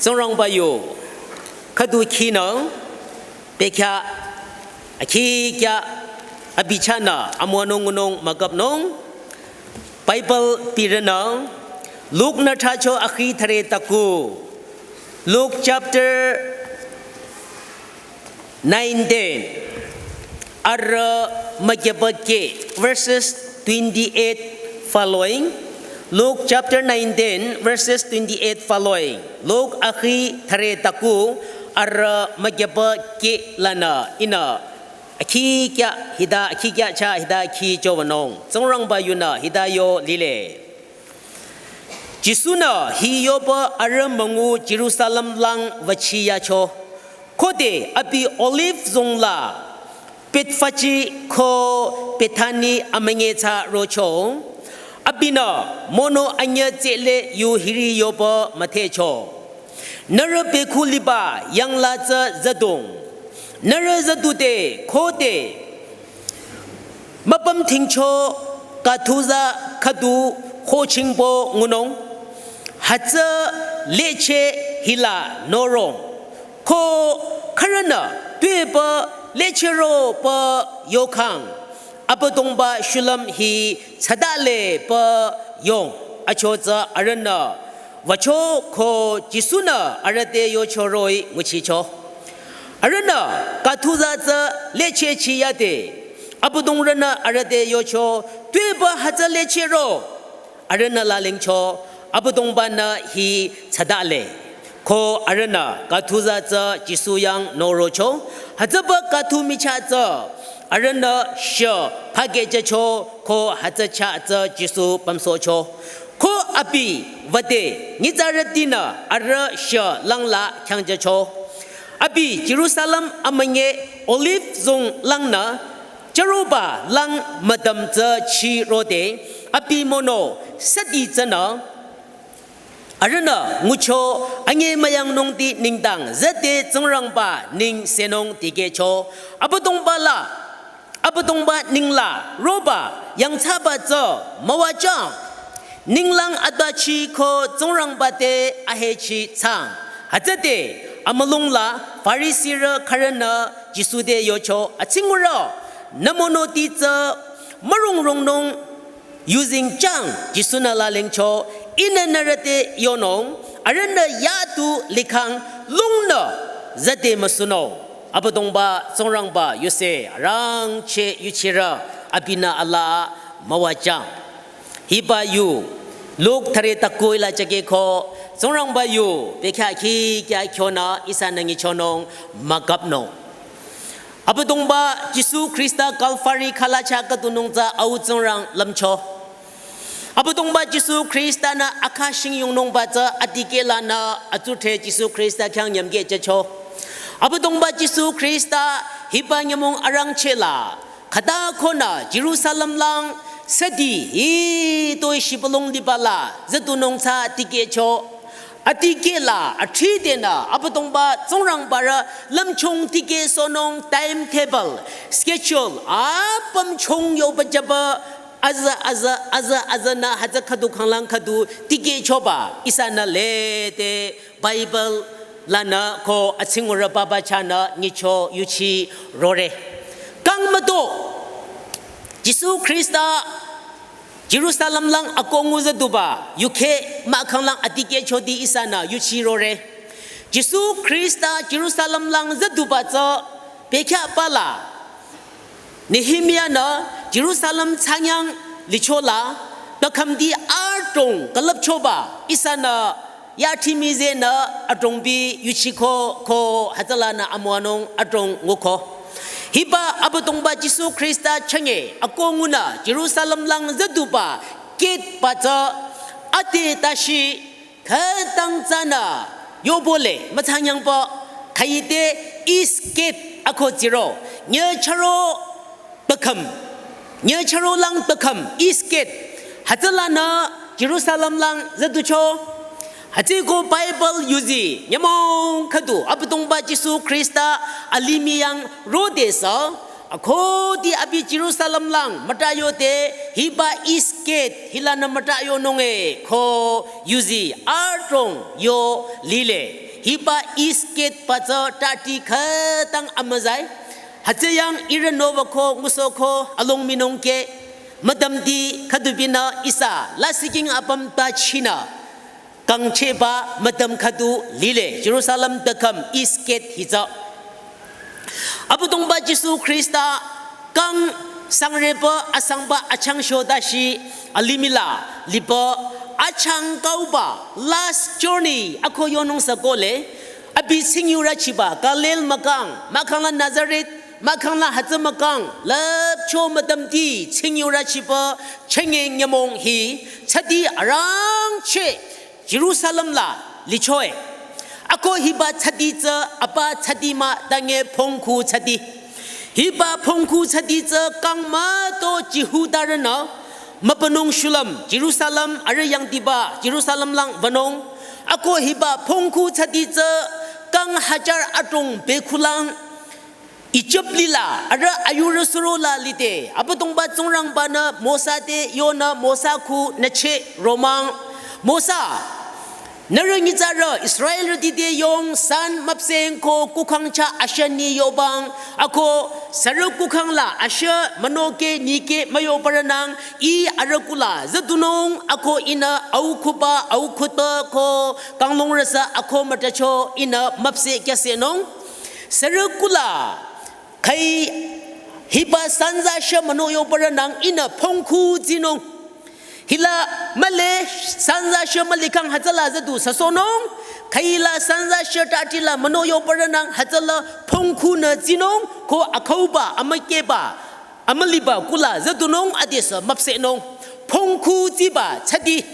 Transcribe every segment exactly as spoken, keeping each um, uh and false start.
Tsingrangba yu, khüdu khinü, bekhyah, akhi kya, abi chahnü, amüwanung ngunung müküpnung, Bible pirenü, Luk nü thracho akhi thüre taku, Luk chapter nineteen, arüh mükyeba keh, verses twenty-eight following. Luk chapter nineteen, verses twenty-eight following. Luk akhi thüre taku, arüh mükyeba keh lanü ihnü akhi kya hita, akhi kya chah hita akhi chowünung. Tsingrangba yunü hita yo lile. Jisu-nü hi yoba arüh müngu Jerusalem lang wüchiyacho. Khode abi Olive zong la Bethphage ko Bethany amünyi tsü rocho. Abinü mono anyüh tsele yu hiri yoba müdhecho. Nührü bekhu liba yangla tsü züdung. Nührü züdude khode müpüm dhingcho kathuza khüdu khochingbo ngunung. Hütsü leche hila norong. Ko khürünü tuepü lecheropü yokhang. Abüdongba shulüm hi tsüdale pü yong. Achotsü arühnü wücho ko Jisu-nü arüh te yocho roh-i nguchicho. Arühnü kathuza tsü lechechi yade. Abüdongrünü arüh te yocho, tuepü hütsü lechero. Arühnü lalingcho, Abüdongba-nü hi tsüdale. Ko arühnü kathuza tsü Jisu yang norocho. Hütsüba kathu michah tsü arühnü shü phakehjücho ko hütsü chah tsü Jisu pümsohcho. Ko abi wüde nyitsarütinü arüh shü langla khyangjacho. Abi Jerusalem amünyi Olive zong langnü chüroba lang müdüm tsü chirode abi mono südi tsünü arühnü ngucho anyemüyangnungti nengdang züde Tsingrangba neng senung dikehcho. Abüdongba la, Abüdongba nengla roba yangthsaba tsü müwajang. Ninglang atbachi ko Tsingrangba te ahechi thsang. Hütsüde amülung la Farisirü khürünü Jisu te yocho, atsingurü, nü monoti tsü mürungrongnung yuzeng chang. Jisu-nü lalingcho, ihnü nührü te yonung, arühnü yatu likhang lungnü züde müsunung. Abüdongba Tsingrangba yuse arangcheh yuchirü abinü alaa müwajang. Hiba yu Luk thüre taku-i la chakeko Tsingrangba yu bekhyah akhi kya kyonü ihsanü nyichonung müküpnung. Abüdongba Jisu Khrista Kalvari khüla chah khüdunung tsü au Tsingrang lümcho. Abüdongba Jisu Khrista-nü akha shingyungnungba tsü adikeh lanü atsudhre Jisu Khrista khyang nyümkehjücho. Abüdongba Jisu Khrista hiba nyümong arangcheh la khüta khonü Jerusalem lang südi hitoi shibülung liba la züdunung tsü dikehcho. Adikeh la athridenü Abüdongba Tsingrangbarü lümchung dikehsohnung timetable, schedule, apüm chung yoba jüba azü, azü, azü, azünü hütsü khüdu khanglang khüdu dikehchoba ihsanü lede Bible lanü ko atsingurü papa chahnü nyicho yuchi rore. Kang müto Jisu Khrista Jerusalem lang akongu züduba, yukheh mahkhang lang adikehchoti ihsanü yuchi rore. Jisu Khrista Jerusalem lang züduba tsü bekhyahba la. Nehemia-nü Jerusalem thsanyang lichola, pükhümti adrong külüpchoba ihsanü yathimi zehnü adrongbi yuchiko ko hütsülanü amüwanung adrong nguko. Hiba Abüdongba Jisu Khrista chünye akongunü Jerusalem lang züduba gate ba tsü ade tashi khütang tsünü yobole müthsanyangba khüide East Gate ako tsiro. Nyücharo pükhüm. Nyücharo lang pükhüm East Gate. Hütsülanü Jerusalem lang züducho. Hütsüko Bible yuzi nyümong khüdu Abüdongba Jisu Khrista alimih yang rodesü, akhudi abi Jerusalem lang mütayode hiba East Gate hilanü mütayonunge ko yuzi adrong yo lile. Hiba East Gate ba tsü tati khütang amüzai. Hütsüyang ihrü nowako ngusoko along minungke. Müdümti khüdubinü ihsa lasih king apüm ta chinü kangchehba müdüm khüdu lile. Jerusalem düküm East Gate hi tsü. Abüdongba Jisu Khrista kang sangreba asangba achang sho dashi alimih la liba achang kauba last journey ako yonung sakole abi tsingyurü chiba Galil mükang, mahkhang la Nazareth, mahkhang la hütsü mükang, lüpcho müdümti tsingyurü chiba chenge nyümong hi tsadi arangcheh Jerusalem la lichoe. Ako hiba tsadi tsü apa tsadi mah tange phongkhu tsadi. Hiba phongkhu tsadi tsü kang müto Jihudarünü mübünung shulüm Jerusalem arüh yangdiba Jerusalem lang wünung. Ako hiba phongkhu tsadi tsü kang hajar adrong bekhulang Egypt lih la, arüh ayurü suro la lide, Abüdongba Tsingrangbanü Mosa te yonü Mosa khu nücheh romang. Mosa, nührü nyitsarü Israelrüti te yong san müpseng ko kukhang chah ashani yobang, ako sürü kukhang la ashü münoke nike müyobarünang, ih arüh kula züdunung, ako ihnü au khuba au khüta ko kanglungrüsü ako mütacho ihnü müpseh kyasenung. Sürü kula, khüi hiba sanza shü müno yobarünang ihnü phongkhu tsinung. Hila mühle sanza shü mülikhang hütsüla züdu süsohnung. Khüi la sanza shü tati la müno yobarünang hütsüla phongkhu nü tsinung ko akhauba amükehba amüliba kula züdunung adesü müpsehnung. Phongkhu tsiba tsadi.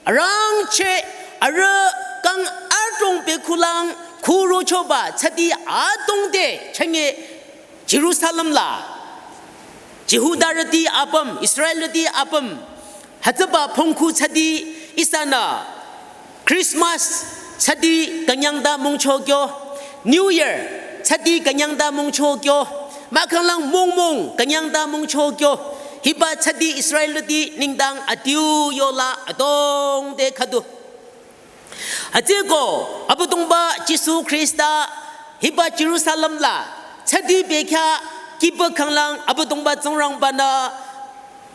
Arangcheh arüh kang adrong bekhulang khuro choba tsadi adrong te chenge Jerusalem la Jihudarüti apüm, Israelrüti apüm, hütsüba phongkhu tsadi ihsanü Christmas tsadi künyangda mungcho kyo, New Year tsadi künyangda mungcho kyo, mahkhang lang mungmung künyangda mungcho kyo, hiba tsadi Israelrüti nengdang adiu yola adrong te khüdu. Hütsüeko Abüdongba Jisu Khrista hiba Jerusalem la tsadi bekhyah kihba khanglang Abüdongba Tsingrangbanü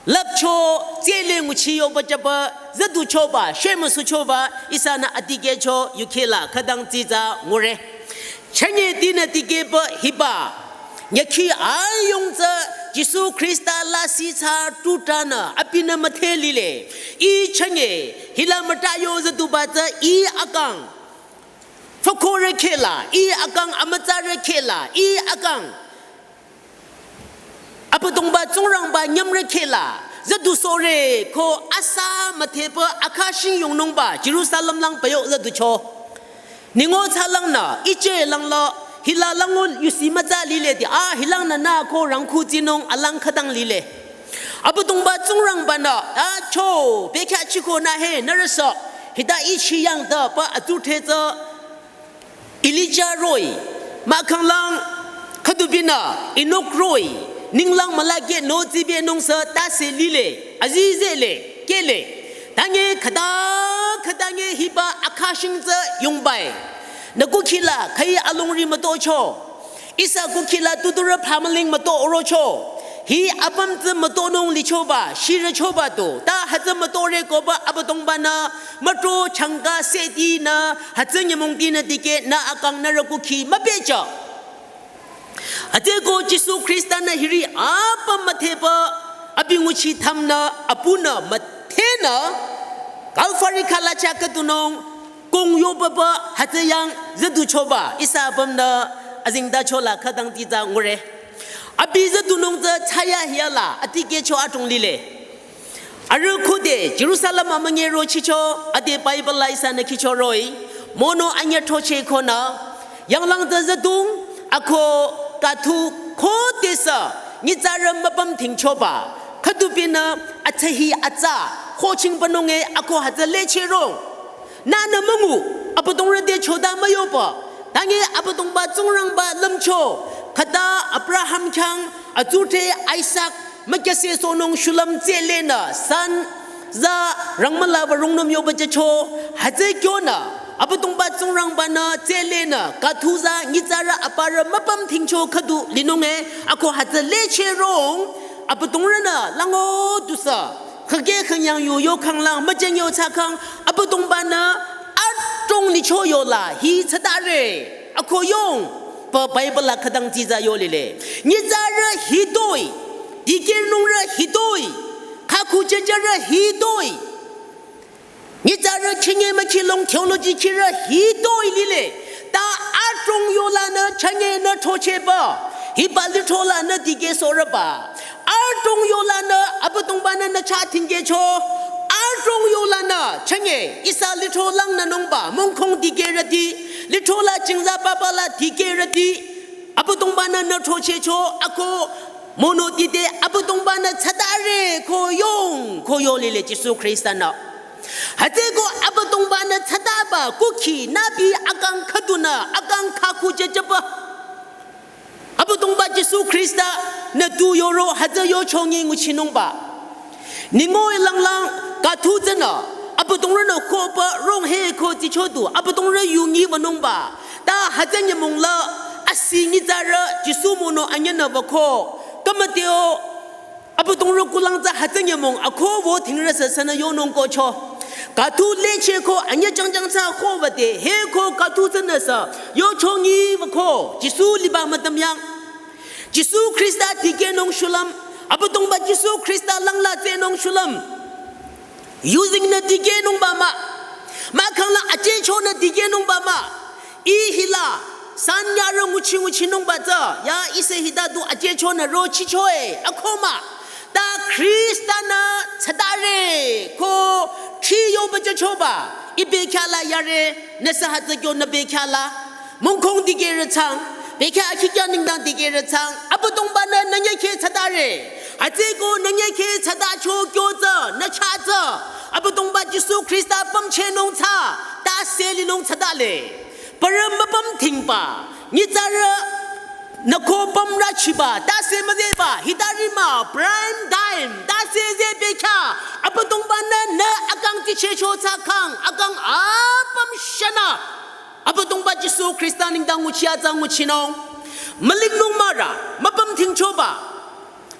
lüpcho tsele nguchi yoba jüba züdu choba shemüsu choba ihsanü adikehcho yukheh la khütang dsitsa ngure. Chünye tinü dikehba hiba nyükhi ayung tsü Jisu Khrista lasih thsa tutanü abinü müdhe lile. Ih chünye hila mütayo züduba tsü ih akang fükhorü kheh la, ih akang amütsarü kheh la, ih akang Abüdongba Tsingrangba nyümrü kheh la züdusohre ko asa müdhepü akha shing yongnungba Jerusalem lang püyo züducho. Ningo thsalangnü iche langla hila langun yusi mütsa lile di a hilangnü nü ko rangkhu tsinung alang khütang lile. Abüdongba Tsingrangbanü acho bekhyah chiko nü he nührüsü hita ichi yangda pü atsudhre tsü Elijah roh-i, mahkhang lang khüdubinü Enok roh-i, ninglang mülakeh no tsibenung sü tase lile, azizele, kele. Tange khüta, khütange hiba akha shing tsü yongbai. Nü kukhi la khüi alongri mütocho. Ihsa kukhi la tuturü phamüling müto orocho. Hi apüm tsü mütonung lichoba, shirüchoba tu. Ta hütsü mütore koba Abüdongbanü mütro changka seti nü hütsü nyümongtinü dikehnü akang nührü kukhi müpehcho. Hütsüeko Jisu Khristanü hiri apüm müdhepü abi nguchi thamnü apunü müdhenü Kalvari khalacha khüdunung kong yobaba hütsü yang züduchoba ihsa apümnü azengtacho la khütang dsitsa ngure. Abi züdunung tsü thsayahiya la atikehcho adrong lile. Arüh khode Jerusalem amünge rochicho ade Bible la ihsanü khicho roh-i, mono anyüh throcheh konü, yanglang tsü züdung, ako kathu khodesü nyitsarü müpüm dhingchoba, khüdubinü atsühi atsa, khoching pünunge ako hütsü lecheh rong. Nünü müngu, Abüdongrü te choda müyoba, tange Abüdongba Tsingrangba lümcho, khüta Abraham khyang, atsudhre Isak, mükyüsehsohnung shulüm tsülenü san za rangmüla wü rungnüm yoba jücho, hütsü kyonü Abüdongba Tsingrangba-nü tsülenü kathuza nyitsarü aparü müpüm thingcho khüdu linung e, ako hütsü lecherong, Abüdongrünü lango dusü, khüke khünyang yu yokhang lang müjeng yo thsakhang, Abüdongba-nü adrong licho yola hi thsadare, ako yong, pü Bible la khütang tsiza yo lile. Nyitsarü hitoi, dikehnungrü hitoi, khakhu jüjürü hitoi. Nyitsarü khinge mükhi long theology khirü hitoi lile. Ta adrong yolanü chünye nü throchehba. Hiba lithro lanü dikehsohrüba. Adrong yolanü Abüdongba-nü nü chah thingkehcho. Adrong yolanü chünye ihsa lithro langnü nungba. Mungkhong dikehrüti. Lithro la jingza papa la dikehrüti. Abüdongba-nü nü throchehcho ako monoti te Abüdongba-nü thsadare ko yong ko yo lile Jisu Khrista-nü. Hütsüko Abüdongba-nü thsadaba kukhi nübi akang khüdunü akang khakhu jüjüba. Abüdongba Jisu Khrista-nü tu yoro hütsü yochongi nguchinungba. Ningoi langlang kathu tsünü, Abüdongrünü khoba rong he ko tsichodu, Abüdongrü yungi wünungba. Ta hütsü nyümong la, asi nyitsarü, Jisu mono anyünü wüko. Kamateo, Abüdongrü kulang tsü hütsü nyümong, ako wo thingrü sü sünü yonung kocho. Kathu leche ko anyü jangjang tsü kho wüde, he ko kathu tsünü sü, yochongi wüko, Jisu liba mütüm yang. Jisu Khrista dikehnung shulüm, Abüdongba Jisu Khrista langla tsünung shulüm. Using nü dikehnungba mah. Mahkhang la achehcho nü dikehnungba mah. Ih hila, san yarü nguchi nguchinungba tsü, ya ihsa hita du achehcho nü rochicho e, ako mah. Ta Khrista-nü thsadare, ko thri yoba jüchoba, ih bekhyah la yare, nü sü hütsü kyo nü bekhyah la. Mungkhong dikehrü thsang, bekhyah akhikyah nengdang dikehrü thsang, Abüdongba-nü nü nyekhe thsadare. Hütsüko nü nyekhe thsadacho kyo tsü, nü chah tsü, Abüdongba Jisu Khrista pümchehnung tsü, tase linung thsadale. Parü müpüm thingba, nyitsarü, nü ko pümrüchiba, tase müzehba, hitari mah, prime time, tase zeh bekhyah, Abüdongba-nü nü akang tichehcho thsakhang, akang apüm shanü. Abüdongba Jisu Khrista nengdang nguchi atsa nguchinung. Mülingnung mürü, müpüm thingchoba.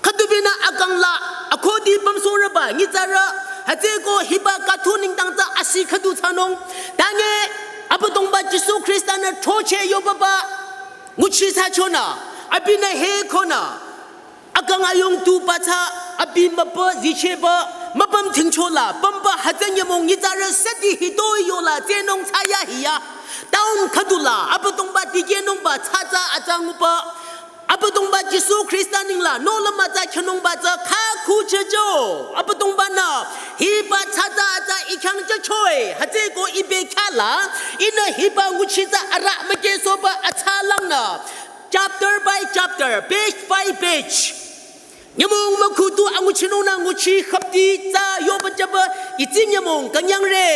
Khüdubinü akang la, akhudi pümsohrüba, nyitsarü, hütsüko hiba kathu nengdang tsü asi khüdu thsanung. Tange, Abüdongba Jisu Khrista-nü throcheh yobaba, nguchi thsachonü, abinü he konü. Akang ayung tu pathsa, abi müpü zichehba, müpüm thingcho la, pümba hütsü nyümong nyitsarü südi hitoi yola tsünung thsa ya hiya. Town khüdu la, Abüdongba dikehnungba tsatsa atsa nguba. Abüdongba Jisu Khrista nengla, nohlüm atsa khyünungba tsü khakhu jüjo. Abüdongba-nü, hiba tsatsa atsa ih khyang jücho e, hütsüko ih bekhyah la, ihnü hiba nguchi tsü arüh mükehsohba atsa langnü. Chapter by chapter, page by page. Nyümong mükhudu anguchinungnü nguchi khüpti tsü yoba jüba itsi nyümong künyangre.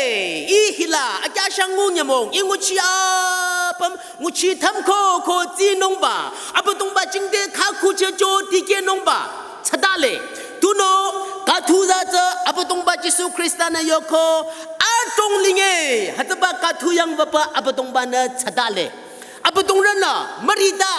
Ih hila akyahshang ngu nyümong ih nguchi apüm nguchi thümko ko tsinungba. Abüdongba jingte khakhu jüjo dikehnungba. Thsadale. Tunüo kathu za tsü Abüdongba Jisu Khrista-nü yoko adrong linge. Hütsüba kathu yang wüba Abüdongba-nü thsadale. Abüdongrünü mürita.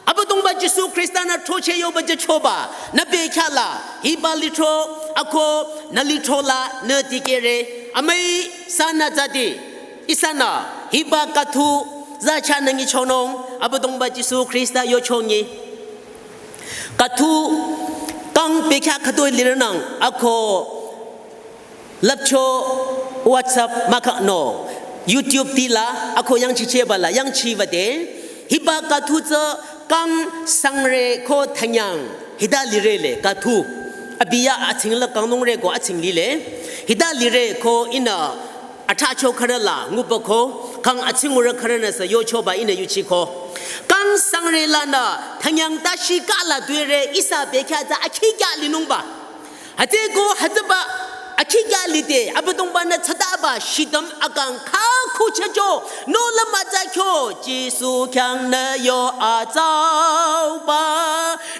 Abüdongba Jisu Khrista-nü throcheh yoba jüchoba, nü bekhyah la, hiba lithro, ako, nü lithro la, nü dikehre, amüi, sanü zadi, ihsanü, hiba kathu, za chahnü nyichonung, Abüdongba Jisu Khrista yochongi. Kathu, kang bekhyah khütoi lirünang, ako, lüpcho WhatsApp mahkhang no, YouTube ti la, ako yangchichehba la, yangchiwüde. Hiba kathu tsü kang sangre ko thanyang. Hita lire le kathu. Abi ya atsing la kangnungre ko atsing lile. Hita lire ko ihnü athracho khürü la nguba ko. Kang atsing ngurü khürünü sü yochoba ihnü yuchiko. Kang sangre lanü thanyang tashi kala duire ihsa bekhyah tsü akhi kya linungba. Hütsüko hütsüba akhi kya lide, Abüdongba-nü thsadaba shidüm akang khakhu jüjo, nohlüm atsa kyo, Jisu khyang nü yo atsauba,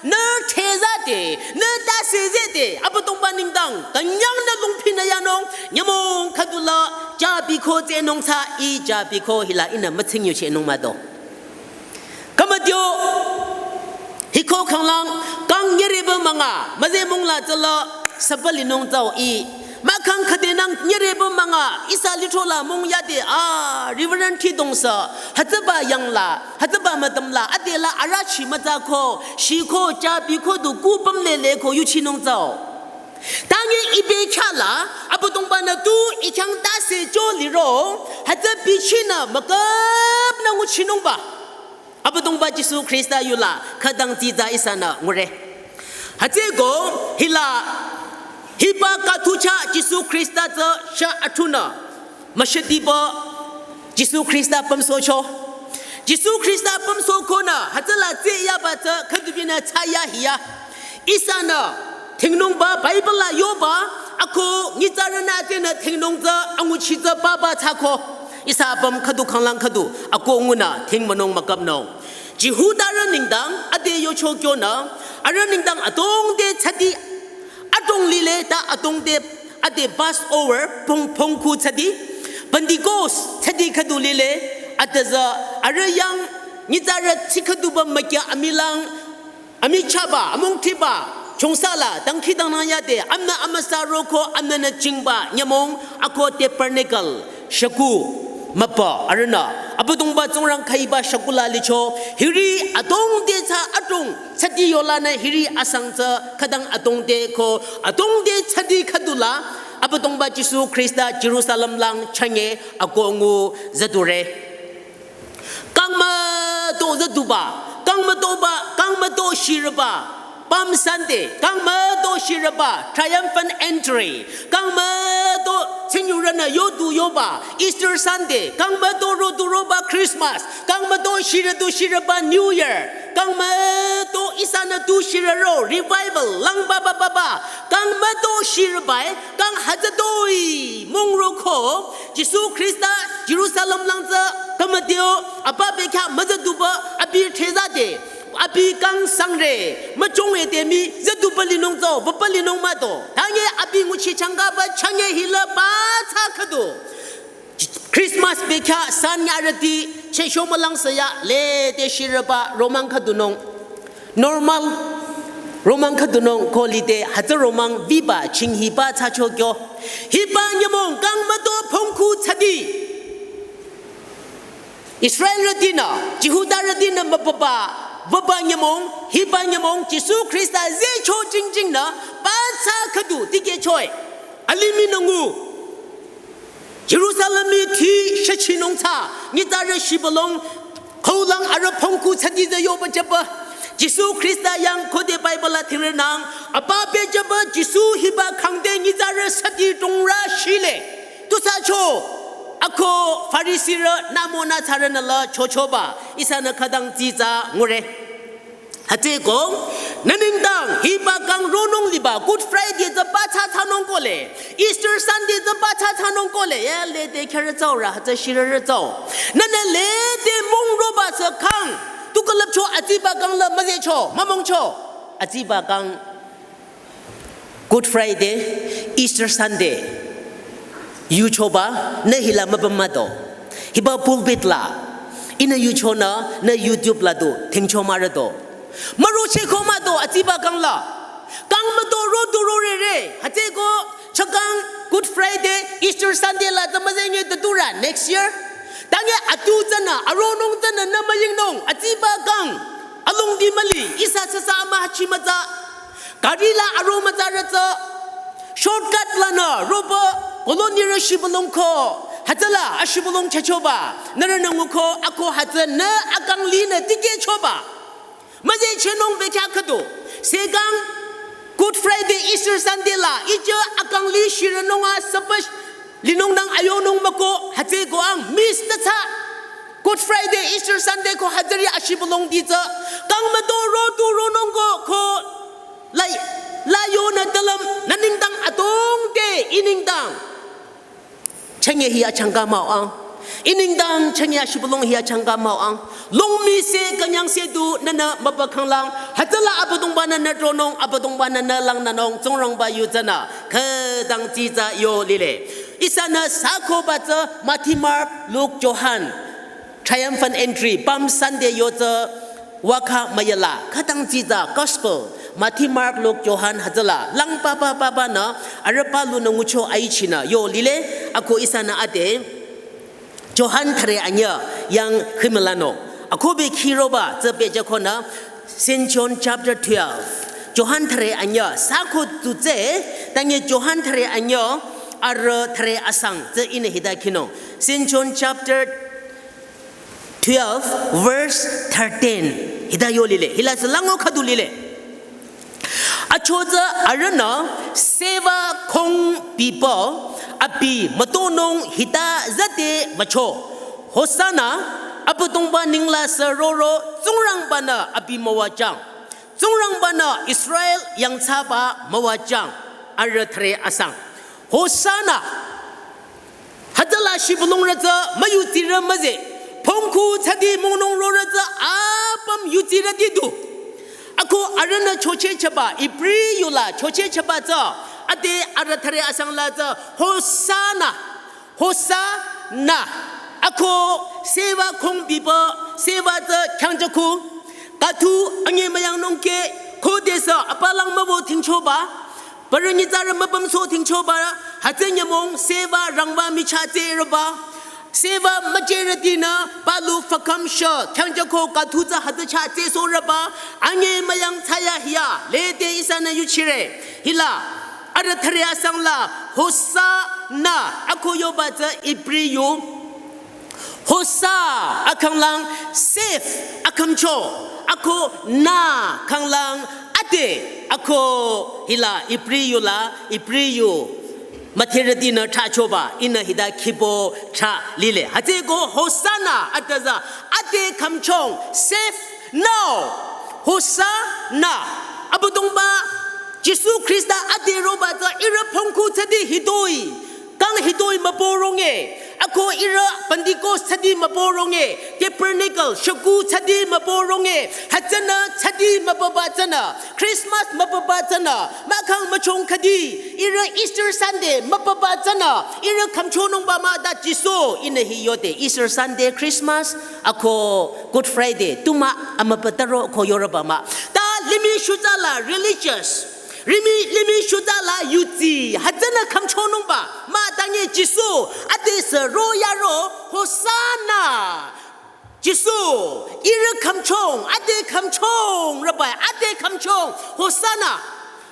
nü thezade, nü ta sezede, Abüdongba nengdang, künyangnü longpinü yanung, nyümong khüdula, ja biko tsehnung tsü, ih ja biko hila ihnü mütsing yuchehnung mah do. Khümütio, hiko khanglang, kang nyereba münga, müzeh mongla tsüla, süpü linung tsüo ih. Mahkhang khüdenang nyereba münga, ihsa lithro la mong yade, ah, Reverend Thidong sü, hütsüba yangla, hütsüba müdümla, adela arüh chi mütsako, shiko, ja biko du ku pümlele ko yuchinung tsüo. Tangi ibe khyala, Abüdongba-nü tu ih khyang tase cho liro, hütsü bichinü müküpnü nguchinungba. Abüdongba Jisu Khrista yula khütang tsitsa ihsanü ngure. Hütsüko hila hiba kathucha Jisu Khrista tsü sha athunü. Müshütiba Jisu Khrista pümsohcho. Jisu Khrista pümsohkonü hütsüla tsü yaba tsü khüdubinü tsaya hiya. Ihsanü thingnungba Bible la yoba, ako nyitsarünü tenü thingnung tsü anguchi tsü papa thsako. Ihsa apüm khüdu khanglang khüdu, ako ngunü thingmünung müküpnung. Jihudarü nengdang ade yocho kyonü, arüh nengdang adrong te thsadi, adrong lile ta adrong te ade Passover pong pongku thsadi, Pentecost thsadi khüdu lile, atüza arüh yang nyitsarü tsi khüduba mükya amilang, amichaba, amungthiba, chungsala, dangkhidangnang yade, amnü amüsa roko, amnünü chingba, nyümong, ako tabernacle, shükuh, müpa, arühnü, Abüdongba Tsingrang khaiba shükuh la licho, hiri adrong te tsü adrong, thsadi yolanü hiri asang tsü, khütang adrong te ko, adrong te thsadi khüdula, Abüdongba Jisu Khrista Jerusalem lang chünye, ako ngu züdure. Kang müto züduba, kang mütoba, kang müto shirüba, Palm Sunday, kang müto shirüba, Triumphant Entry, kang müto tsingyurünü yodu yoba, Easter Sunday, kang müto rodu roba, Christmas, kang müto shirüdu shirüba, New Year, kang müto ihsanü tu shirüro, Revival, lang ba ba ba ba, kang müto shirüba, kang hütsütoi, mong roko, Jisu Khrista Jerusalem lang tsü khümütio, apa bekhyah müzüduba, abi thezade, abi kang sangre, müchong ete mi, züduba linung tsüo, wüpa linung müto. Tangi abi nguchi changkaba, chünye hila ba tsü khüdu. Christmas bekhyah san yarüti, chesho mülang saya, lede shirüba, romang khüdunung. Normal romang khüdunung ko lide hütsü romang wiba ching hiba tsü chokyo. Hiba nyümong kang müto pongku thsadi. Israelrütinü, Jihudarütinü müpaba, wüba nyümong, hiba nyümong, Jisu Khrista zehcho jingjingnü, ba tsü khüdu tikehchoe. Alimih nü ngu. Jerusalem-i thi shachinung tsü, nyitsarü shibülung, khaulang arüh pongku thsadi zü yoba jüba. Jisu Khrista yang khode Bible la thingrünang, apa be jüba Jisu hiba khangde nyitsarü thsadi dungrü shile. Tusücho, ako Farisirü nü monü thsarünü la chochoba, ihsanü khütang tsitsa ngure. Hütsüko, nü nengdang, hiba kang ronung liba, Good Friday tsü ba tsü thsanung kohle, Easter Sunday tsü ba tsü thsanung kohle, ya lede khyarü tsüo ra, hütsü shirürü tsüo. Nünü lede mong roba tsü kang, tu külüpcho atsiba kang la müzehcho, mümongcho, atsiba kang. Good Friday, Easter Sunday, yuchoba, nü hila müpüm müto. Hiba pulpit la, ihnü yuchonü, nü YouTube la du, thingcho mürüto. Mürochehko müto, atsiba kang la. Kang müto rodu rorere, hütsüko, chakang, Good Friday, Easter Sunday la, tsü müzeh nye tüturü, next year. Tangi atu tsünü, aronung tsünü, nü müyingnung, atsiba kang. Alongdi müli, ihsa süsü ama hachi mütsa. Gari la aro mütsarü tsü, shortcut lanü, roba, colony rü shibülung ko, hütsüla, ashibülung chechoba, nührünü nguko, ako hütsü nü akang linü tikehchoba. Müzehchehnung bekhyah khüdu, sekang, Good Friday, Easter Sunday la, ije akang li shirünung a süpüsh, linung nang ayonung müko, hütsüko ang, miss tütsa. Good Friday, Easter Sunday ko hütsüri ashibülung di tsü. Kang müto rodu ronung ko ko lai, la yonü tülüm nü nengdang adrong te ih nengdang. Chünye hi achangka mah-o ang. Inengdang changya shibülung hia changka mao ang. Longmi se künyang se du nünü mübükhanglang. Hütsüla Abüdongba-nü nü tronung, Abüdongba-nü nü langnünung, Tsingrangba yu tsünü khütang tsitsa yo lile. Ihsanü sakoba tsü Matthew, Mark, Luke, Johan. Triumphant entry, Palm Sunday yo tsü waka müyala, khütang tsitsa gospel, Matthew, Mark, Luke, Johan hütsüla, lang papa papa nü, arüh palunü ngucho aichinü, yo lile, ako ihsanü ade, Johan thüre anyü, yang khimülano. Ako be khiroba, tsü pehjükonü, Saint John chapter twelve. Johan thüre anyü, sako tu tsü, tanye Johan thüre anyü, arüh thüre asang, tsü ihnü hita kino. Saint John chapter twelve, verse thirteen. Hita yo lile. Hila tsü lango khüdu lile. Achotsü arühnü seva khong bipü abi mütonung hita züde wücho. Hosanna, Abüdongba ninglang sü roro, Tsingrangba-nü abi müwajüng. Tsingrangba-nü Israel yangthsaba müwajüng. Arüh thüre asang. Hosanna. Hütsüla shibülungrü tsü müyutsirü müze. Phongkhu tsüdi mongnung rorü tsü apüm yutsirüti du. Ako arühnü chochehchaba, Ibri yula chochehchaba tsü. Ade arüh thüre asangla tsü Hosanna. Hosanna. Ako seva khong bipü, seva tsü khyangchako. Kathu anyemüyangnung ke, khodesü apalang mübü thingchoba. Parü nyitsarü müpümso thingchoba, hütsü nyümong seva rangba michah tsürüba. Seva mücherütinü palu fakam shü, khyangchako kathu tsü hütsü chah tsüsorüba. Anyemüyang thsayahiya, lede ihsanü yuchire. Hila, arüh thüre asangla, Hosanna, ako yoba tsü Ibri yu. Hosa, akhanglang, save, akhümcho, ako na, khanglang, ade, ako hila, Ibri yula, Ibri yu. Mütherütinü thrachoba, ihnü hita khibo thra lile. Hütsüko Hosanna, atüza, ade khümchong, save now. Hosanna, Abüdongba, Jisu Khrista ade roba tsü ihrü phongkhu tsüdi hitoi. Kang hitoi mübü ronge. Ako ihrü Pentecost tsüdi mübü ronge. Tabernacle, shükuh tsüdi mübü ronge. Hütsünü tsüdi mübüba tsünü. Christmas mübüba tsünü. Mahkhang müchong khüdi. Ihrü Easter Sunday mübüba tsünü. Ihrü khümchonungba mah ta Jisu. Ihnü hi yode Easter Sunday, Christmas. Ako Good Friday. Tu mah amübü taro ko yorüba mah. Ta limih shutsala religious. Limih, limih shutsala yutsi, hütsünü khümchonungba, mah tanye Jisu, adesü ro yaro, Hosanna. Jisu, ihrü khümchong, ade khümchong, Rabbi, ade khümchong, Hosanna.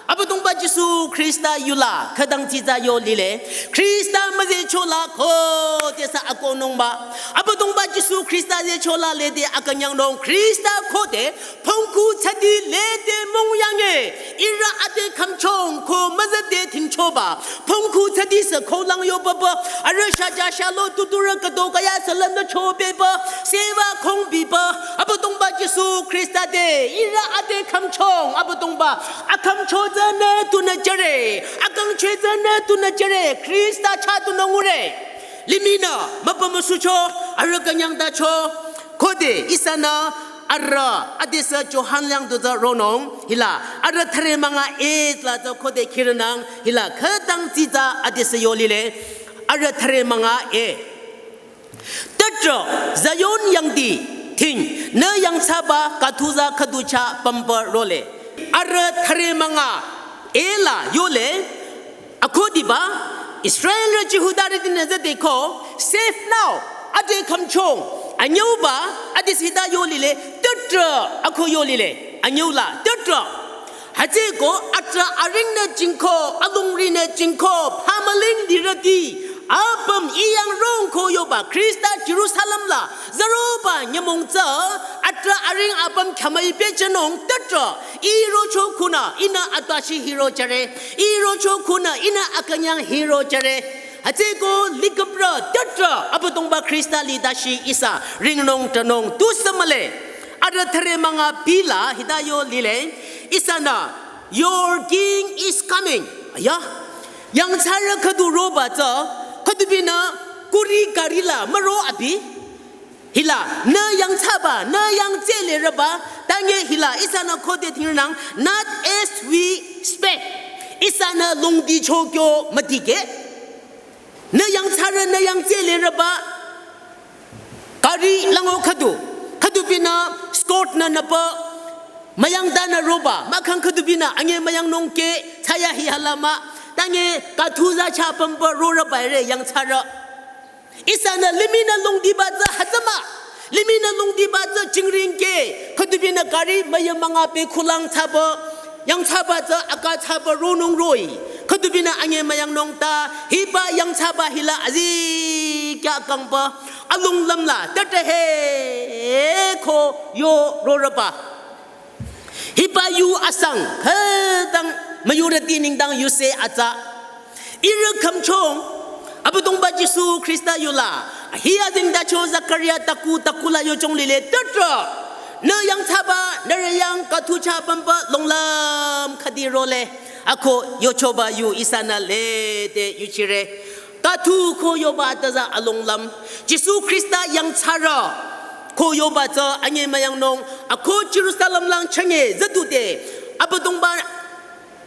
Abüdongba Jisu Khrista yula, khütang tsitsa yo lile. Khrista müzechola khodesü akonungba. Abüdongba Jisu Khrista zechola lede akünyangnung. Khrista khode, phongkhu tsüdi lede mongyange, ihrü ade khümchong ko müzüde thingchoba. Phongkhu tsüdisü kholang yobaba, arüh shaja shalo tuturü kado kaya salanü chobeba, seva khong biba, Abüdongba Jisu Khrista de, ihrü ade khümchong, Abüdongba, akhümcho tsünü tunü jüre, akangchwe tsünü tunü jüre, Khrista chah tunü ngure. Limihnü, müpümüsucho, arüh künyangtacho, khode, ihsanü, arüh, adesü Johan liang tu tsü ronung, hila, arüh thüre münga e tsü la tsü khode khirinang, hila, khütang tsitsa adesü yo lile, arüh thüre münga e. Tüdrü, Zion yangdi, ting, nü yangthsaba, kathuza khüdu chah pümpü role. Arüh thüre münga, e la, yole, Akhudiba, Israelrü Jihudarütinü züdeko, save now, ade khümchong, anyüuba, adesü hita yo lile, tüdrü, ako yo lile, anyüula, tüdrü. Hütsüko, atrah aringnü jingko, alongrinü jingko, phamüling lirüti, apüm iyang rong ko yoba, Khrista Jerusalem la, züroba nyümong tsü, atrah aring apüm khamai pehjünung, tüdrü, irocho khunü, ihnü atbashi hiro jüre, irocho khunü, ihnü akünyang hiro jüre. Hütsüko liküprü, tüdrü, Abüdongba Khrista lidashi ihsa, ringnung tünung, tusü mühle. Arüh thüre münga bila, hita yo lile, ihsanü, your king is coming. Aya, yangthsarü khüdu roba tsü, khüdubinü, kuri gari la müro abi. Hila, nü yangthsaba, nü yangtselerüba, tange hila, ihsanü khode thingnang, not as we expect. Ihsanü longdi chokyo müdike. Nü yangthsarü, nü yangtselerüba, gari lango khüdu. Khüdu binü scout nü nüpü, müyangdanü roba, mahkhang khüdu binü, ange müyangnung ke, thsayahi halama, tange kathuza cha pümpü rorüba re yangthsarü. Ihsanü limihnü longdiba tsü hütsü mah. Limihnü longdiba tsü jingring ke. Khüdu binü gari müyamünga pe khulang thsaba. Yangthsaba tsü aka thsaba ronung roh-i. Khüdu binü ange müyangnung ta. Hiba yangthsaba hila azikyah kangba. Alonglüm la. Tüte he ko yo rorüba. Hiba yu asang, khütang müyurüti nengdang yuse atsa. Ihrü khümchong, Abüdongba Jisu Khrista yola. Hi azengtacho Zakaria taku, taku la yochong lile tütrü. Nü yangthsaba, nührü yang kathu cha pümpü longlüm khüdi role. Ako yochoba yu ihsanü lede yuchire. Kathu ko yoba taza alonglüm. Jisu Khrista yangthsarü ko yoba tsü ange müyangnung. Ako Jerusalem lang chünye züdude. Abüdongba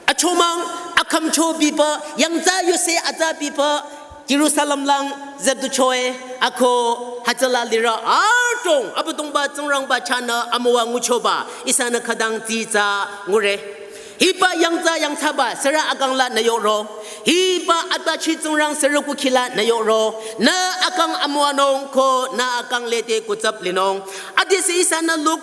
achomang akhümcho bipü yangtsa yuse atsa bipü Jerusalem lang züduchoe. Ako hütsüla lirü adrong Abüdongba Tsingrangba chahnü amüwa nguchoba. Ihsanü khütang tsitsa ngure. Hiba yangtsa yangthsaba sürü akang la nü yoro. Hiba atbachi Tsingrang sürü kukhi la nü yoro. Nü akang amüwanung ko nü akang lede kutsap linung. Adise ihsanü Luk.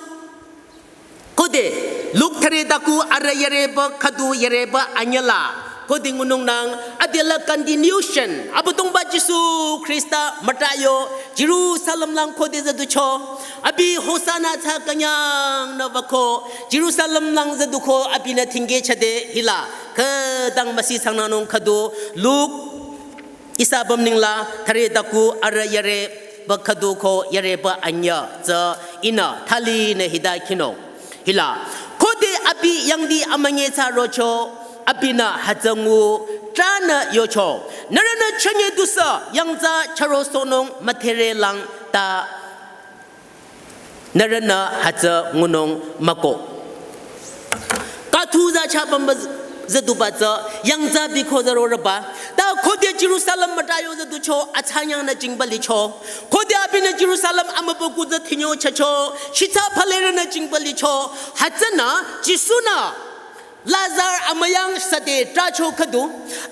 Khode, Luk thüre taku arüh yareba khüdu yareba anyüla. Khode ngunungnang, adela continuation. Abüdongba Jisu Khrista mütayo, Jerusalem lang khode züducho. Abi Hosanna thsa künyang nü wüko, Jerusalem lang züduko abinü thingke chade hila, khütang müsi sangnanung khüdu, Luk, ihsa bamningla, thüre taku arüh yareba khüdu ko yareba anyü, tsü ihnü, thalinü hita khinung. Hila, khode abi yangdi amünye thsa rocho, abinü hütsü ngu, tranü yocho. Nührünü chünye dusü, yangtsa chüro sohnung müdhere lang ta nührünü hütsü ngunung müko. Kathuza cha pümpü züduba tsü, yangtsa biko züroreba. Ta khode Jerusalem mütayo züducho, athsanyang nü jingba licho. Khode abinü Jerusalem amübükuh tsü thinyo chacho, shitsa phalerünü jingba licho. Hütsünü, Jisu-nü, Lazar amüyang sade tracho khüdu,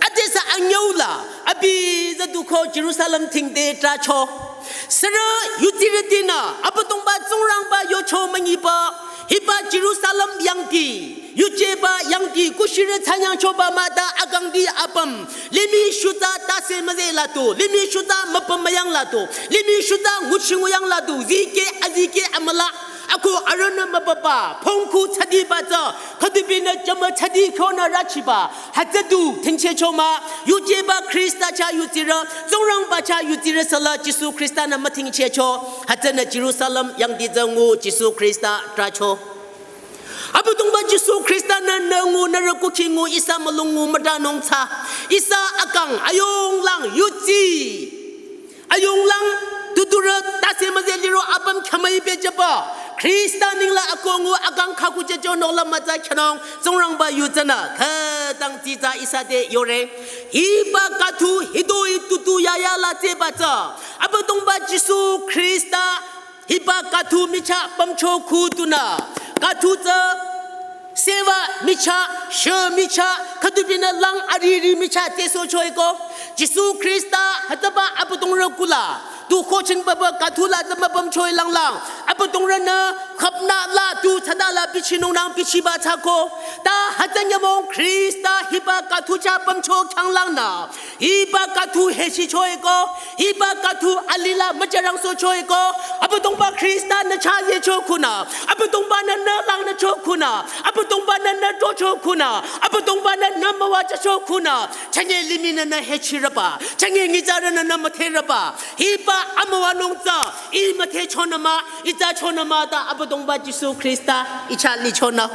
adesü anyüla, abi züduko Jerusalem thingde tracho. Sürü yutsirütinü, Abüdongba Tsingrangba yocho münyiba, hiba Jerusalem yangdi, yujeba yangdi, kushirü thsanyangchoba mah ta akangdi apüm, limih shutsa tase müze latu, limih shutsa müpüm müyang latu, limih shutsa nguchi nguyang latu, zike azike amüla, ako arühnü mübüba, pongku thsadiba tsü, khüdubinü jümü thsadi kyonü rachiba, hütsüdu, thingchehcho mah, yujeba Khrista chah yutsirü, Tsingrangba chah yutsirü süla Jisu Khrista-nü müthingchehcho, hütsünü Jerusalem yangdi tsü ngu Jisu Khrista tracho. Abüdongba Jisu Khrista-nü nü ngu nührü kukhi ngu ihsa mülung ngu mütanung thsa, ihsa akang ayonglang yutsi. Ayonglang tuturü tase müze liro apüm khamai pehjüba. Khrista nengla akongu akang khaku jücho nola mütsa khyünung Tsingrangba yu tsünü khütang tsitsa ihsa te yore. Hiba kathu hitoi tutu yaya la tseba tsü. Abüdongba Jisu Khrista hiba kathu michah pümcho khu tunü. Kathu tsü Seva michah, shü michah, khüdubinü lang ariri michah tesohchoeko. Jisu Khrista hütsüba abüdongrü kula, tu khoching baba kathula tsü müpümchoi langlang. Abüdongrünü khapna la tu thsada la bichinungnang bichiba thsako. Ta hütsü nyümong Khrista hiba kathu chah pümcho khyanglangnü. Hiba kathu heshichoeko, hiba kathu alila mücharangsohchoeko, Abüdongba Khrista-nü chah yecho khunü, Abüdongba-nü nü langnücho khunü, Abüdongba-nü nü tocho khunü, Abüdongba-nü nü müwajücho khunü, chünye limihnü nü hechirüba, chünye nyitsarünü nü müdherüba, hiba amüwanung tsü, ih müdhechonü mah, ih thsachonü mah ta Abüdongba Jisu Khrista ih chah lichonü.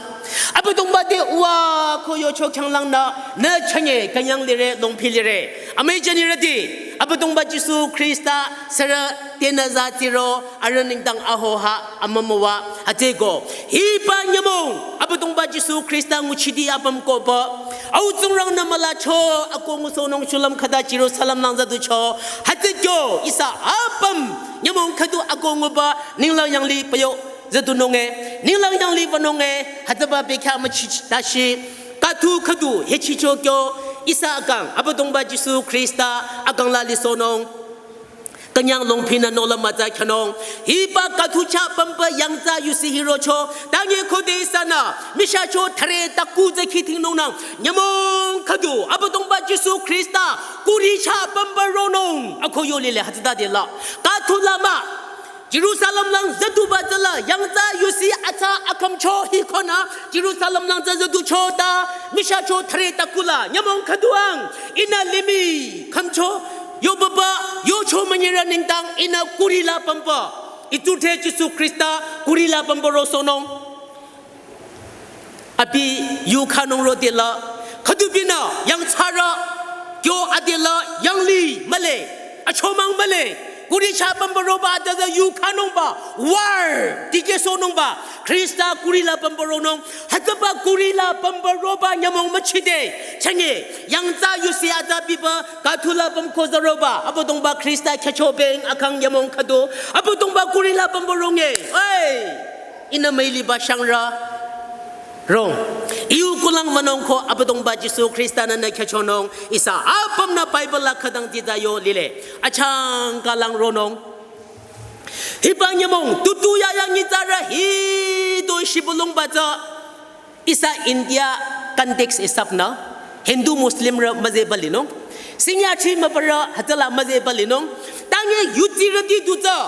Abüdongba te uwa ko yocho khyanglangnü, nü chünye künyang lire, longpi lire. Amüi jünirüti, Abüdongba Jisu Khrista sürü tenü za tsiro arüh nengdang ahoha amümüwa hütsüko. Hiba nyümong Abüdongba Jisu Khrista nguchiti apüm koba. Au Tsingrangnü mülacho ako ngusohnung shulüm khüta Jerusalem lang züducho. Hütsü kyo ihsa apüm nyümong khüdu ako nguba ninglang yangli püyo züdunung e. Ninglang yangli wünung e. Hütsüba bekhyah müchi tashi. Kathu khüdu hechicho kyo ihsa akang Abüdongba Jisu Khrista akang la lisohnung. Künyang longphinü nola mütsa khyünung. Hiba kathu chah pümba yangtsa yusi hirocho. Tanye khode ihsanü mishacho thare taku zeki thingnungnang. Nyümong khüdu Abüdongba Jisu Khrista kuri chah pümba ronung. Ako yo lile hütsüta dela. Kathu la mah. Jerusalem lang züduba tsüla yangtsa yusi atsa akhümcho hikonü Jerusalem lang tsü züducho ta mishacho thare takula nyümong khüdu ang ihnü limih khümcho yo baba yocho münyirü nengdang ihnü kuri la pümba. Itute Jisu Khrista kuri la pümba rosohnung. Abi yu khanung rodela. Khüdubinü yangthsarü kyo adela yangli mühle. Achomang mühle. Kuri chah pümba roba adela yu khanungba. War. Dikehsohnungba. Khrista kuri la pümba ronung. Hütsüba kuri la pümba roba nyümong müchide. Chenge. Yangtsa yusi atsa biba. Kathu la püm koza roba. Abüdongba Khrista khyücho beng akang nyümong khüdu. Abüdongba kuri la pümba ronge. Oi. Ihnü müiliba shangrü rong. Iu kulang wünung ko Abüdongba Jisu Khrista nü nü khyüchonung. Ihsa apümnü Bible la khütang tita yo lile. Achangka lang ronung. Hiba nyümong tutu yaya nyitsarü hitoi shibülungba tsü. Ihsa India context isapnü. Hindu Muslimrü müzeba linung. Singyachi mübürü hütsüla müzeba linung. Tanye yutsirüti dutsü.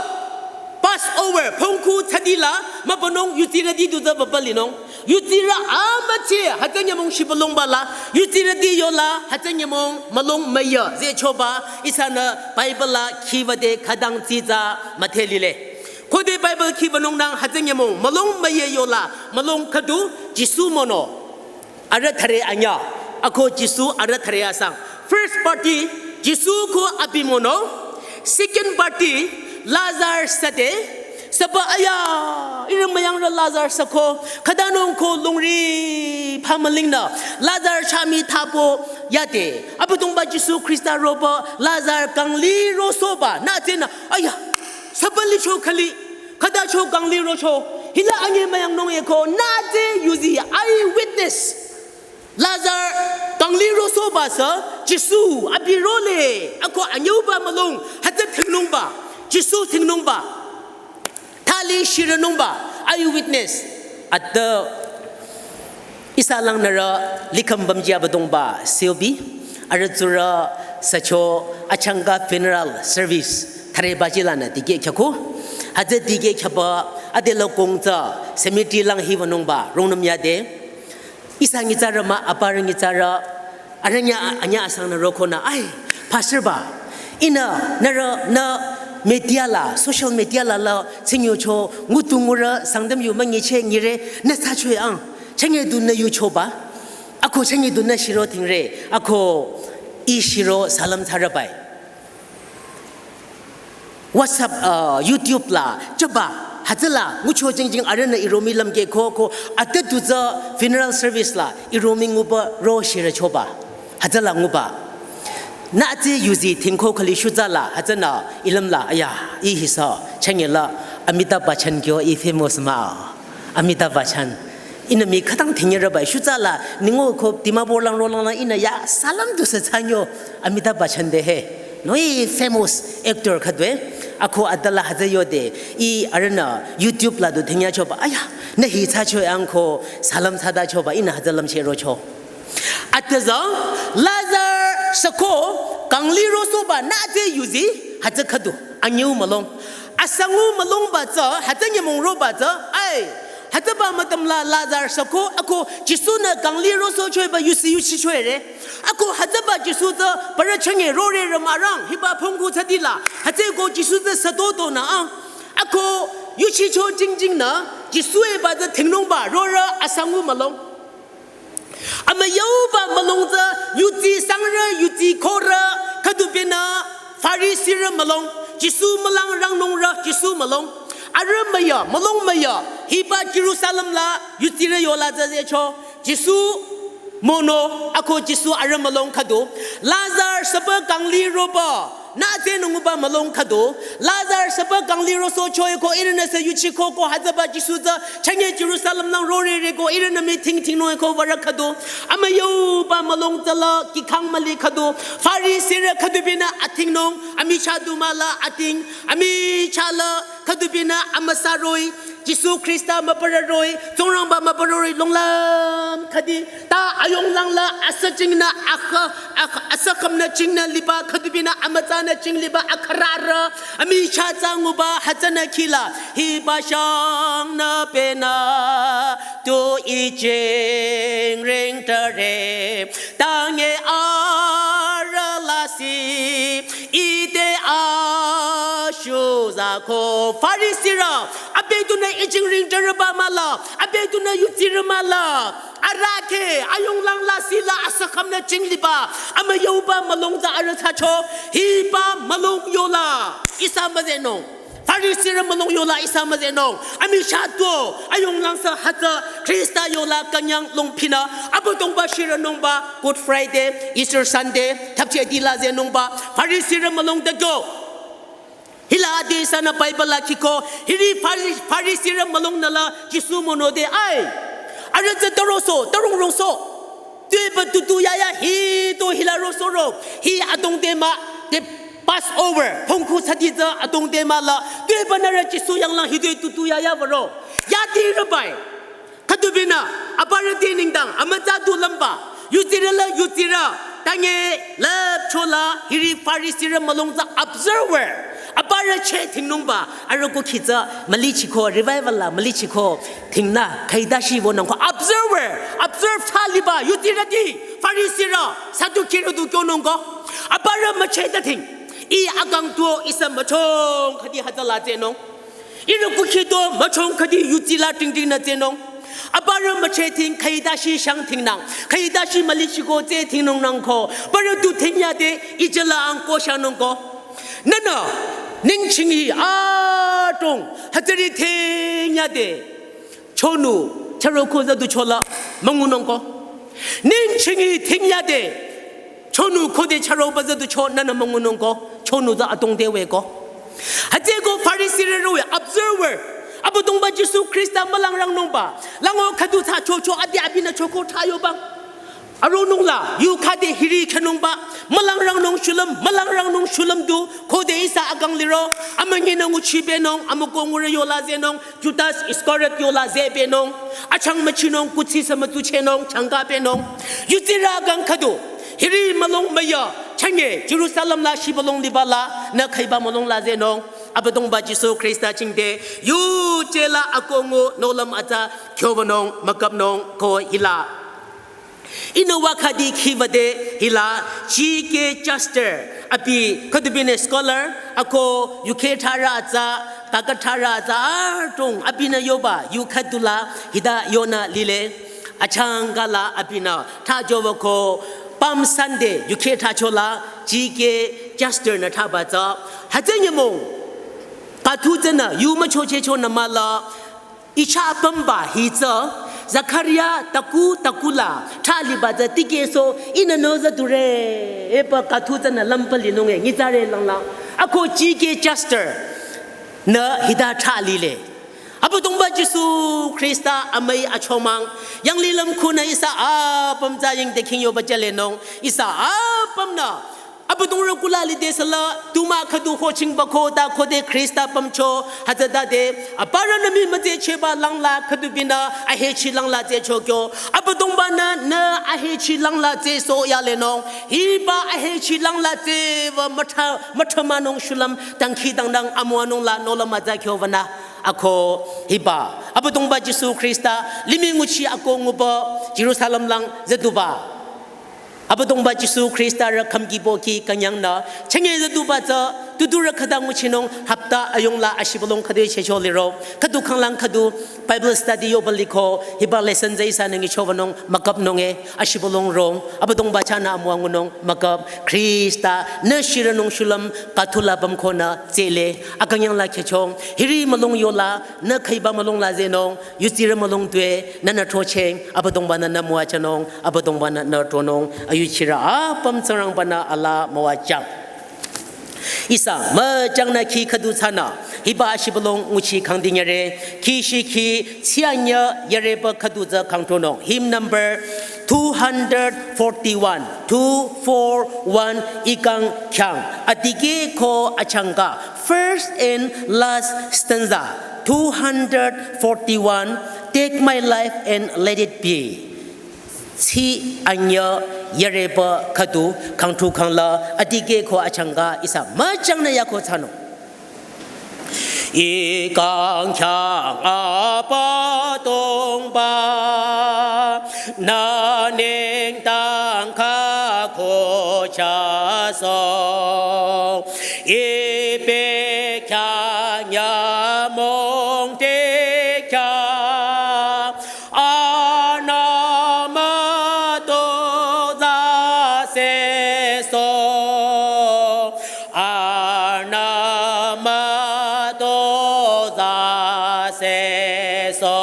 Passover, phongkhu thsadila, mübünung yutsirüti dutsü baba linung. Yutsirü amüche, hütsü nyümong shibülungba la, yutsirüti yola, hütsü nyümong mülung müya, zehchoba, ihsanü Bible la khiwüde khütang tsitsa müdhe lile. Khode Bible khiwünungnang hütsü nyümong mülung müya yola, mülung khüdu, Jisu mono. Arüh thare anyüh, ako Jisu arüh thare asang. First party, Jisu ko abi mono. Second party, Lazar süde. Süba aya, ihrü müyangrü Lazar süko. Khütanung ko lungri phamülingnü. Lazar chami thabo yade. Abüdongba Jisu Khrista roba Lazar kangli rosohba. Nü tsünü, aya, süba licho khüli. Khütacho kangli rocho. Hila anyi müyangnung eko. Nü tsü yuzi eyewitness. Lazar kangli rosohba sü Jisu abi role ako anyüba mülung hütsü thingnungba Jisu thingnungba thali shirünungba eyewitness ata ihsa langnürü likhüm bamji Abüdongba Silbi arüh tsurü sücho achangka funeral service thare baji lanü dikeh khyüko hütsü dikeh khyüba adela kong tsü cemetery lang hiwünungba rungnüm yade. Ihsa nyitsarü mah, aparü nyitsarü, arüh anyüh, anyüh asangnü rokonü, ai, pastor ba, ihnü, nührü, nü media la, social media la la, tsingyocho, ngutu ngurü, Sangtam yu münyicheh nyire, nü thsachoe ang, chenge du nü yuchoba, ako chenge du nü shiro thingre, ako ih shiro salam thsarübai. WhatsApp, uh, YouTube la, chaba, hütsüla, ngucho jingjing arühnü iromi lümkeh ko, ko, ata dutsü funeral service la, iromi nguba ro shirüchoba, hütsüla nguba. Nü tsü yuzi thingko khali shutsala, hütsünü ilümla, aya, ih hisa, changela, Amitabh Bachchan kyo, ih famous mah. Amitabh Bachchan. Ihnü mii khütang thingyerübai shutsala, ningo ko Dimapur lang rolang la ihnü ya salam dusü thsanyo Amitabh Bachchan de he. Noi famous actor khüdue. Ako adala hütsü yode. Ih arühnü YouTube la du thingyachoba. Aya, nü hi thsachoe ang ko salam thsadachoba ihnü hütsü lümcheh rocho. Atüzü, Lazar süko, kangli rosohba nü tsü yuzi, hütsü khüdu, anyüh mülung. Asangu mülungba tsü, hütsü nyümong roba tsü, ai, hütsüba mütümla Lazar süko, ako, Jisu-nü kangli rosohchoiba yusi yuchichoire. Ako, hütsüba Jisu tsü, parü chenge rore rümarang, hiba phongku thsadila, hütsüko Jisu tsü sütotonü, ah. Ako, yuchicho jingjingnü, Jisu-e ba tsü thingnungba, rorü asangu mülung. Amüyauba mülung tsü yuti sangrü, yuti khorü, khüdupinü Farisirü mülong, Jisu mülang rangnungrü Jisu mülong. Arüh müya, mülong müya, hiba Jerusalem la yutsirü yola tsü zecho. Jisu mono, ako Jisu arüh mülong khüdu. Lazar süpü kangli roba, na tsünü nguba mülong khüdu. Lazar süpü kangli rosohcho-i ko ihrünü sü yuchiko ko hütsüba Jisu tsü chünye Jerusalem lang rorere ko ihrünü meeting thingnung-i ko würü khüdu. Amüyuba mülong tsüla kihkhang müli khüdu. Farisirü khüdubinü athsingnung, amichah du mahla athsing, amichah la khüdubinü amüsa roh-i, Jisu Khrista mübürü roh-i, Tsingrangba mübürü roh-i, longlüm khüdi, ta ayonglang la asüchingnü akha, akha, asükhümnü chingnü liba, khüdubinü amütsanü ching liba, akhararü, amichah tsü nguba, hütsünü khila, hiba shangnü penü, tu ijing ring tare, tange arüh lasih, ite ashu zako. Farisirü, abi tunü ijing ring tare ba mahla, abi tunü yutsirü mahla. Arahkheh, ayonglang lasih la asükhümnü ching liba, amüyuba mülong tsü arüh thsacho, hiba mülong yola, ihsa müzehnung. Farisirü mülong yola ihsa müzehnung. Amichah tu, ayonglang sü hütsü, Khrista yola künyang longpinü, Abüdongba shirünungba, Good Friday, Easter Sunday, thapchi adila zehnungba, Farisirü mülong dekyo. Hila ade ihsanü Bible la khiko, hiri Fari-, Farisirü mülongnü la Jisu monode ai. Arüh tsü taroso, tarong rongso. Tuepü tutu yaya hi to hila rosoro. Hi adongde mah, te Passover, pongkhu sadi tsü adongde mah la. Tuepü nührü Jisu yanglang hi tue tutu yaya würo. Yadi rübai. Khüdubinü, aparü te nengdang, amütsa du lümba, yutsirü la yutsirü, tange lüpchola, hiri Farisirü mülong tsü observer, aparü cheh thingnungba, arüh ko khi tsü mülichiko, revival la mülichiko, thingnü, khaida shi wünangko, observer, observe thsa liba, yutsirüti, Farisirü, Sadukirü du kyonungko, aparü mücheh ta thing, ih akang tuo ihsa müchong, khüdi hütsüla tsehnung. Ihrü kukhi to müchong khüdi yutsila tingting nü tsehnung. Aparü mücheh thing khaida shi shang thingnang. Khaida shi mülichiko tseh thingnungnangko. Parü tu thing yade ijela angko shangnungko. Nünü, ningching hi atong, hütsüri thing yade. Chonu, charo ko zadu chola, müngunungko. Ningching hi thing yade. Chonu khode charo ba zadu cho nünü müngunungko, chonu tsü adongde wüko. Hütsüko Farisirü roh-i observer. Abüdongba Jisu Khrista mülang rangnungba. Lango khüdu thsacho cho ade abinü choko thsayoba. Aronung la, yu khade hiri khenungba. Mülang rangnung shulüm, mülang rangnung shulüm du. Khode ihsa akang liro. Amünyi nü nguchi benung, amüko ngure yola zehnung. Judas Iskariot yola zeh benung, achang müchinung, kuthsi sü mütsuchehnung, changka benung. Yutsirü kang khüdu, hiri mülong müya, chünye, Jerusalem la shibülung liba la, nü khaiba mülong la zehnung. Abüdongba Jisu Khrista chingde, yuje la akongu, nohlüm atsa, kyovanung, mükapnung, ko hila. Ihnü wükhadi khiwüde hila G K Chester abi khüdubinü scholar ako yukhe tharü atsa, kaka tharü atsa, artung abinü yoba yu khüdula hita yonü lile. Achangka la abinü thsajo wüko Palm Sunday yukhe thsachola G K Chester nü thsaba tsü. Hütsü nyümong kathu tsünü yu müchochehcho nü mahla Icha apümba hi tsü, Zakaria taku takula, thaliba tsü tikehso, ihnü nü züdure, epü kathu tsünü lümpa linung e, nyitsarü langlang. Ako G K Chester, nü hita thalile. Abüdongba Jisu Khrista amüi achomang, yanglilüm khunü ihsa apüm tsü ying dekhing yoba jülenung, ihsa apümnü, Abüdongrü kula lide süla, tuma khüdu ho chingba ko ta khode Khrista pümcho, hütsütade, aparünü mii mütsechehba langla khüdubinü, ahechi langla tsechokyo. Abüdongbanü, nü ahechi langla tseso yalenung. Hiba ahechi langla tsewü mütha, müthamanung shulüm, dangkhidangnang amüwanungla nohlüm mütsa kyowünü. Ako hiba. Abüdongba Jisu Khrista, limih nguchi ako nguba, Jerusalem lang züduba. Abüdongba Jisu Khrista rü khümki pohki künyangnü, chünye züduba tsü, Tuturü khüta nguchinung hapta ayungla ashibülung khüdu chehcho liro. Khüdu khanglang khüdu Bible study yoba liko hiba lesson tsü ihsanü nyichobanung müküpnung e ashibülung rong. Abüdongba chahnü amüwa ngunung müküp. Khrista nü shirünung shulüm kathula bamkonü tsele. Akünyangla khechong. Hiri mülung yola nü khüiba mülung la zenung. Yutsirü mülung tue nünü throcheng. Abüdongbanü nü müwajünung. Abüdongbanü nü thronung. Ayuchirü apüm Tsingrangbanü alaa müwajüng. Ihsa müchangnü khi khüdu thsanü, hiba ashibülung nguchi khangdinyere, khi shi khi tsianyü yareba khüdu tsü khangthronung. Hymn number two hundred forty-one, two four one ikang khyang. Adikeh ko achangka, first and last stanza, two hundred forty-one, take my life and let it be. Tsi anyü yareba khüdu khangthu khangla adikeh ko achangka ihsa müchangnü yako thsanung. Ikang khyang Abüdongba, nü nengdang kako chasong. Ibe khyang nyümong te khyang. Anama to za se so. Anama to za se so.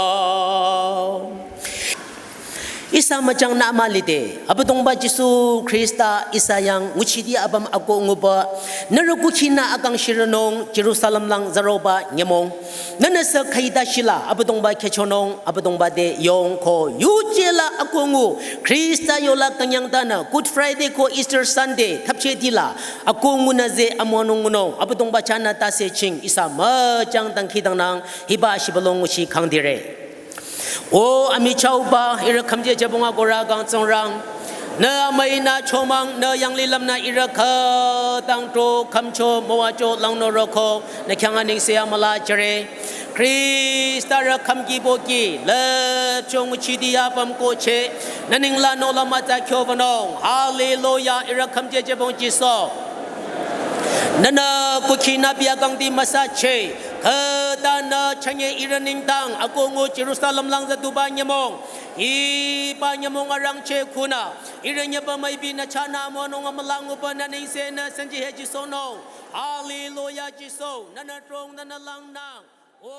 Ihsa müchangnü mülide, Abüdongba Jisu Khrista ihsa yang nguchidi apüm ako nguba, nührü kukhinü akang shirünung Jerusalem lang zaroba nyümong. Nünüsü khüita shila, Abüdongba khechonung, Abüdongba te yong ko yuje la ako ngu, Khrista yola künyangtanü, Good Friday ko Easter Sunday, thapchedila, ako ngunü ze amüwanung ngunung, Abüdongba chahnü tase ching, ihsa müchang dangkhidangnang, hiba ashibülung nguchi khangdire. O amichahba, ihrü khümje jebonga kora kang Tsingrang. Nü amüinü chomang, nü yanglilümnü ihrü khütang to khümcho müwacho langnü roko, nü khyang anengse amüla jüre. Khristarü khümki boki, lüpcho nguchidi apüm koche, nü nengla nola mütsa kyobanung. Hallelujah, ihrü khümje jebong Jisu. Nünü kukhinü biakangdi müsache, khütanü chünye ihrü nengdang, ako ngu Jerusalem lang zatuba nyümong. Hiba nyümong arangcheh khunü, ihrü nyeba müipi nü chahnü amüwanung amüla nguba nü nengsenü sanji he Jisu nung. Hallelujah Jisu, nünü trong nünü langnang. O